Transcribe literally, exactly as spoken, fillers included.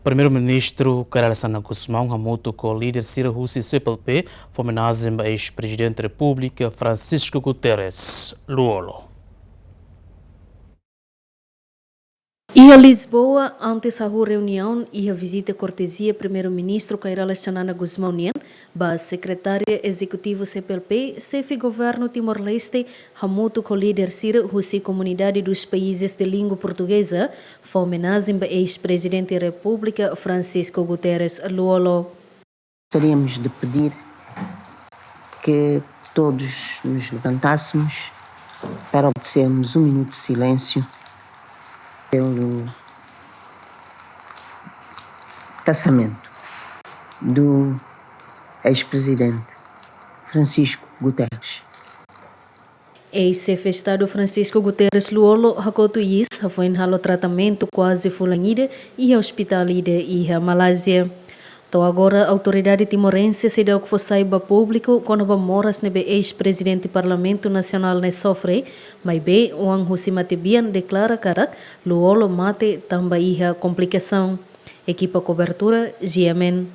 Primeiru-Ministru Kay Rala Xanana Gusmão hamutuk ho líder sira husi C P L P fó omenajen ba eis-Prezidente Repúblika Francisco Guterres Lú-Olo. Iha Lisboa, antes hahú reuniaun iha vizita kortezia Primeiru-Ministru Kay Rala Xanana Gusmão nian ba Sekretária Ezekutiva C P L P, xefe governu Timor-Leste hamutuk ho líder sira husi Comunidade dos Países de Língua Portuguesa fó omenajen ba eis-Prezidente Repúblika Francisco Guterres Lú-Olo. Gostaríamos de pedir que todos nos levantássemos para obedecermos um minuto de silêncio pelo passamento do eis-Prezidente Francisco Guterres. Eis-Xefe Estadu Francisco Guterres Lú-Olo hakotu iis hafoin halo tratamentu kuaze fulan ida iha ospitál ida iha Malázia. To'o agora, autoridade timorense seidauk fó sai ba públiku kona-ba moras ne'ebé eis-Prezidente Parlamentu Nasionál ne'e sofre, maibé oan husi matebian deklara katak Lú-Olo mate tanba iha komplikasaun. Ekipa kobertura, G M N.